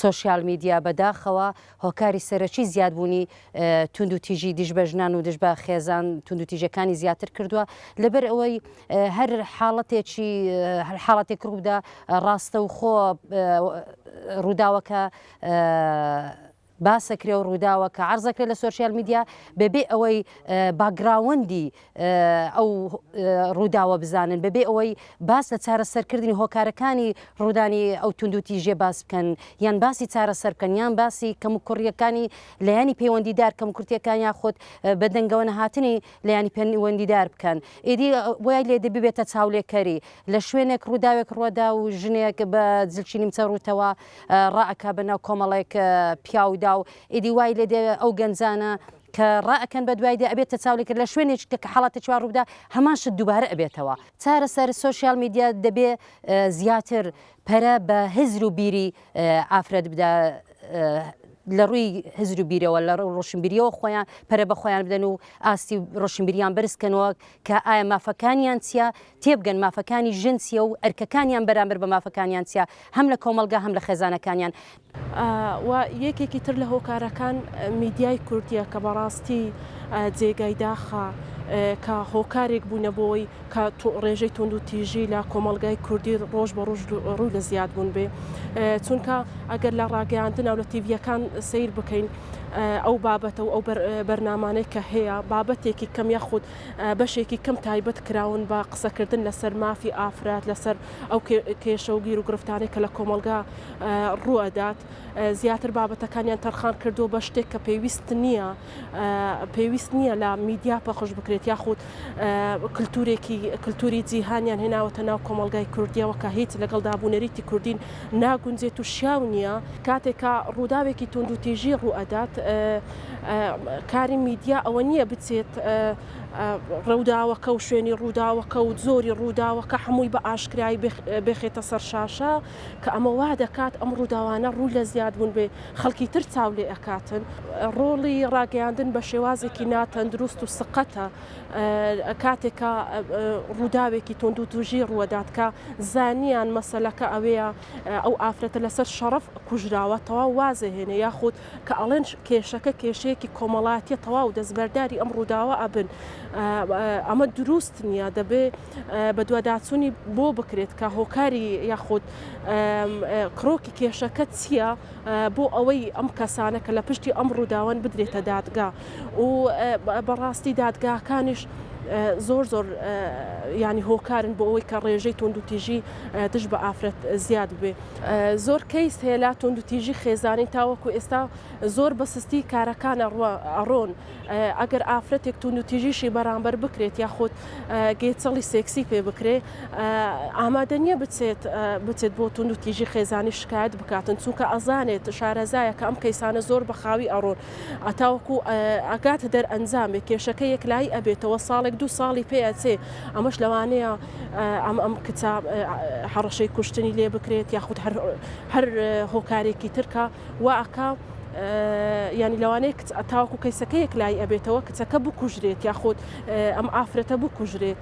سۆشیال میدیا بەداخەوە هۆکاری سەرەکی زیادبوونی توندوتیژی دژ بە ژنان و دژ بە خێزان توندوتیژەکانی زیاتر کردووە لەبەر ئەوەی هەر حاڵەتێکی هەر حاڵەتێک ڕووبدا ڕاستەوخۆ ڕووداوەکە باسەکرێ و ڕووداوەکە عەرزەکرێ لە سۆشیال میدیا بەبێ ئەوەی باکگراوندی ئەو ڕووداوە بزانن، بەبێ ئەوەی باس لە چارەسەرکردنی هۆکارەکانی ڕوودانی ئەو توندوتیژیە باس بکەن، یان باسی چارەسەر بکەن، یان باسی کەموکوڕییەکانی لایەنی پەیوەندیدار، کەموکورتییەکان یاخود بەدەنگەوە نەهاتنی لایەنی پەیوەندیدار بکەن. ئیدی وای لێ دێ ببێتە چاولێکەری. لە شوێنێک ڕووداوێک ڕووەدا و ژنێک بە جلکی نیمچە ڕووتەوە ڕائەکا بەناو کۆمەڵێک پیاودا و ئیدی وای لێ دێ ئەو گەنجانە کە ڕائەکەن بە دوایدا ئەبێتە چاولێکەر لە شوێنێکی کە کە حاڵەتێکی وا ڕووبدا هەمان شت دووبارە ئەبێتەوە. چارەسەر، سۆشیال میدیا دەبێ زیاتر پەرە بە هزر و بیری ئافرەت بدا لە ڕووی هزر و بیرەوە لە ڕۆشنبیریەوە خۆیان پەرە بە خۆیان بدەن و ئاستی ڕۆشنبیریان بەرز کەنەوە کە ئایا مافەکانیان چیە تێبگەن مافەکانی ژن چیە و ئەرکەکانیان بەرامبەر بە مافەکانیان چیە هەم لە کۆمەڵگا هەم لە خێزانەکانیان. و یەکێکی تر لە هۆکارەکان میدیای کوردیە کە بەڕاستی جێگای داخە کە هۆکارێک بوونە بۆی کە ڕێژەی توندوتیژی لە کۆمەڵگای کوردی ڕۆژ بە ڕۆژ ڕووی لە زیاد بوون بێ چونکە ئەگەر لە ڕاگەیاندن و لە تیڤیەکان سەیر بکەین ئەو بابەتە و ئەو بەرنامانەی کە هەیە بابەتێکی کەم یاخود بەشێکی کەم تایبەت کراون بە قسەکردن لەسەر مافی ئافرەت لەسەر ئەو کێشە و گیروگرفتانەی کە لە کۆمەڵگا ڕووئەدات زیاتر بابەتەکانیان تەرخان کردووە بە شتێک کە پێویست نییە پێویست نییە لە میدیا پەخش بکرێت یاخود کللتورێکی کللتوری جیهانیان هێناوەتە ناو کۆمەلگای کوردیەوە کە هیچ لەگەڵ دابوونەریتی کوردین ناگونجێت و شیاو نییە کاتێک کە ڕووداوێکی توندوتیژی ڕووئەدات کاری میدیا ئەوە نییە بچێت ڕووداوەکە و شوێنی ڕووداوەکە و زۆری ڕووداوەکە هەمووی بە ئاشکرایی بخێتە سەر شاشە کە ئەمە وا دەکات ئەم ڕووداوانە ڕوو لە زیاد بوون بێ خەڵکی تر چاو لێ ئەکاتن. ڕۆڵی ڕاگەیاندن بە شێوازێکی ناتەندروست و سقەتە کاتێک کە ڕووداوێکی توندوتوژی ڕووەدات کە زانیان مەسەلەکە ئەوەیە ئەو ئافرەتە لەسەر شەڕەف کوژراوە تەواو وازەهێنێ یاخود کە ئەڵێن کێشەکە کێشەیەکی کۆمەڵاتیە تەواو دەستبەرداری ئەم ڕووداوە ئەبن ئەمە دروست نییە دەبێ بەدواداچوونی بۆ بکرێت کە هۆکاری یاخود کڕۆکی کێشەکە چییە بۆ ئەوەی ئەم کەسانە کە لە پشتی ئەم ڕووداوەن بدرێتە دادگا و بەڕاستی دادگاکانیش زۆر زۆر ینی هۆکارن بۆ ئەوەی کە ڕێژەی توندوتیژی دژ بە ئافرەت زیاد بێ. زۆر کەیس هەیە لا توندوتیژی خێزانی تاوەکو ئێستا زۆر بە سستی کارەکان ئەڕۆن ئەگەر ئافرەتێک توندوتیژیشی بەرامبەر بکرێت یاخود گێچەڵی سێکسی پێ بکرێ ئامادە نییە بچێت بچێت بۆ توندوتیژی خێزانی شکایەت بکاتن چونکە ئەزانێت شارەزایە کە ئەم کەیسانە زۆر بە خاوی ئەڕۆن ئەتاوەکو ئەگاتە دەرئەنجامێک کێشەکە یەکلایی ئەبێتەوە ساڵێک دوو ساڵی پێ ئەچێ ئەمەش لەوانەیە ئەم ئەم کچە هەڕەشەی کوشتنی لێ بکرێت یاخود هەر هەر هۆکارێکی ترکە وا ئەکا یانی لەوانەیە کچ تاوەکو کەیسەکە یەکلایی ئەبێتەوە کچەکە بکوژرێت یاخود ئەم ئافرەتە بکوژرێت.